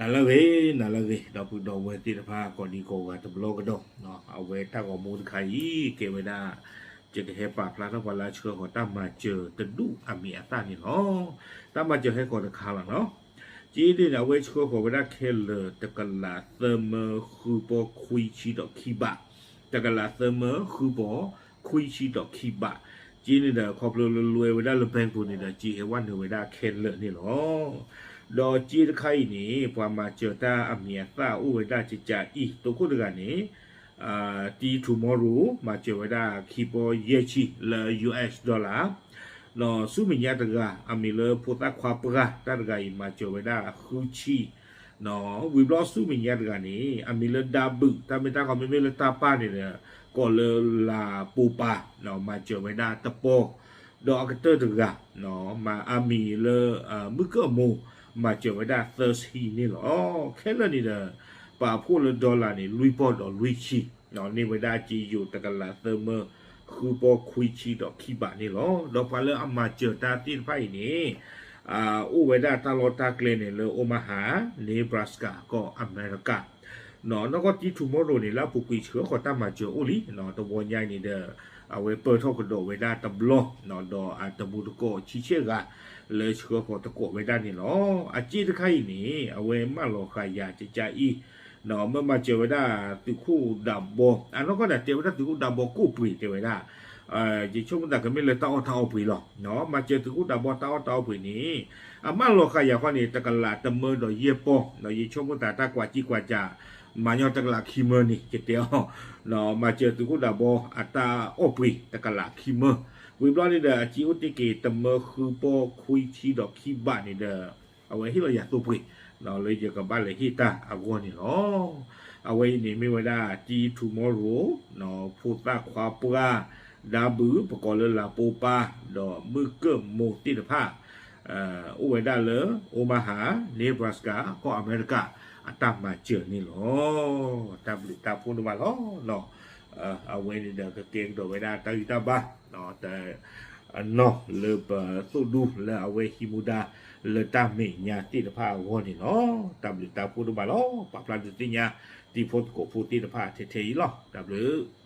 နၤလၢအဂ့ၤ, နၤလၢအဂ့ၤ, ဒီပုၢ်ဒီဝဲၢ်သ့ၣ်တဖၣ် ကိးဒံကိးဂၤတဘျီကဒီး, အဝဲတၢ်ဂီၤမူတခါအံၤ ကဲဝဲဒၣ် ယကဟဲပာ်ဖျါထီၣ်ပှၤလၢအဆှၢဃီၤ တၢ်မၤစၢၤတဒူၣ်အမံၤအသၣ်န့ၣ်လီၤ. တၢ်မၤစၢၤဟဲဃီၤတခါလီၤနီၤ. က့န့ၣ်ဒီး အဝဲဆှၢဃီၤဝဲဒၣ်ခဲလၢာ် တကလးသၢမၢဃုပီခွံဆံဒီးခံဘး, တကလးသၢမၢဃုပီခွံဆံဒီးခံဘး. က့န့ၣ်ဒီး ခီဖျိလၢလွဲဝဲဒၣ်လၢ bank ပူၤန့ၣ်ဒီး က့ဟဲဝဲနုာ်ဝဲဒၣ်ခဲလၢာ်န့ၣ်လီၤ. ဒီးက့တခါအံၤန့ၣ် ပှၤမၤစၢၤတၢ်အမံၤအသၣ်အိၣ်ဝဲဒၣ်ကကးအံၤ သိခိၣ်တဂၤန့ၣ် တံ tomorrow မၤစၢၤဝဲဒၣ်ခံပီယဲၢ်ဆံလၢ US dollar, ဒီးဆူမဲာ်ညါတဂၤ အမံၤလၢဖိသၣ်ခွါပှၢ် တၢ်တဂၤအံၤ မၤစၢၤဝဲဒၣ်ဃုဆံ, ဝံၤဘျီဆူမဲာ်ညါတဂၤန့ၣ် အမံၤလၢဒါဘုး တၢ်မ့ၢ်တၢ်ကီမ့မ့ၢ်လၢတၢ်ပၢ်န့ၣ်ဒီး ကိးလၢလၤပိာ်ပၤ မၤစၢၤဝဲဒၣ်တပီ, ဒီးအကတၢၢ်တဂၤ မၤအမံၤလၢ မုၢ်ကၢၢ်မိၢ် မၤစၢၤဝဲဒၣ်သၢဆံန့ၣ်လီၤ. ခဲလၢာ်န့ၣ်ဒီး ပာ်ဖှိၣ်လၢ dollar န့ၣ် လွံၢ်ပီၢ်ဒီးလွံၢ်ဆံ, န့ၢ်ဝဲဒၣ်က့ယိၤတကလးသၢမၢဃုပီခွံဆံဒီးခံဘးန့ၣ်လီၤ. ဒီးပှၤလၢအမၤစၢၤတၢ်သ့ၣ်တဖၣ်အံၤန့ၣ် အိၣ်ဝဲဒၣ်တၢ်လီၢ်တၢ်ကျဲန့ၣ်လၢ Omaha, Nebraska ကီၢ်အမဲရကၤ, နီၢ်ကီၢ်တံ tomorrow န့ၣ် လၢအပူၤကွံာ်ဆှၢဃီၤတၢ်မၤစၢၤအိၣ်လံ, တဝီညါအံၤန့ၣ်ဒီး အဝဲပၢၢ်ထီၣ်ကဒီးဝဲဒၣ်တဘျီ, ဒီးအတမူတကိးဆံဆဲၣ်ဂၤ လၢဆှၢဃီၤသကိးဝဲဒၣ်န့ၣ်လီၤ. အက့တခါအံၤန့ၣ် အဝဲမၢလီၤဃာ်ယၤကကးအံၤ, မၢမၤစၢၤဝဲဒၣ်သုးခိၣ်ဒးဘီ, အနီၢ်ကီၢ်န့ၣ် တဲဝဲဒၣ်သုးခိၣ်ဒးဘီကိၣ်ပှ့ၤတဲဝဲဒၣ်, ယဆိကမိၣ်သးကမ့ၢ်လၢတၢ်အီၣ်တၢ်အီပှ့ၤလီၤ. မၤစၢၤသုးခိၣ်ဒးဘီတၢ်အီၣ်တၢ်အီပှ့ၤန့ၣ် အမၢလီၤဃာ်ယၤဃီန့ၣ် တကလးတမၢဒီးယဲၢ်ပီၢ်, ယဆိကမိၣ်သးတၢ်ကွၢ်ကံၣ်ကွၢ်စး မၤညီတကလးခံမၢန့ၣ် ယတဲအီၤ, မၤစၢၤသုးခိၣ်ဒးဘီအတၢ်အီၣ်ပှ့ၤတကလးခံမၢ, ဝံၤဘျီန့ၣ်ဒီး အက့အိၣ်တ့ၢ်က့ၤတမၢဃုပီခွံဆံဒီးခံဘးန့ၣ်ဒီး အဝဲဟ့ၣ်လီၤယၤသိပှ့ၤ လၢယကဘၣ်လဲၤဟ့ၣ်တၢ်အဂီၢ်န့ၣ်လီၤ. အဝဲအံၤန့ၣ်မ့ၢ်ဝဲဒၣ်တံ tomorrow, ဖိသၣ်ခွါပှၢ်, ဒါဘုး ပကိးလၢလၤပိာ်ပၤ, ဒီးမုၢ်ကၢၢ်မိၢ်သ့ၣ်တဖၣ် အိၣ်ဝဲဒၣ်လၢ Omaha, Nebraska ကီၢ်အမဲရကၤ အတၢ်မၤစၢၤန့ၣ်လီၤ. တၢ်ဘျုးတၢ်ဖှိၣ်ဒိၣ်မးလီၤ. အဝဲန့ၣ်ဒီးကကဲကဒီးဝဲဒၣ်တၢ်ဂံၢ်တၢ်ဘါ အနီၢ်လၢပသိၣ်ဒူလၢအဝဲဟံးမူဒါလၢတၢ်မဲာ်ညါသ့ၣ်တဖၣ်အဂီၢ်န့ၣ်လီၤ. တၢ်ဘျုးတၢ်ဖှိၣ်ဒိၣ်မးလီၤ. ပာ်ဖျါဒုးသ့ၣ်ညါ တံၤဖိသကိးဖိသ့ၣ်တဖၣ်ထဲထဲအံၤလီၤ. တၢ်ဘျုး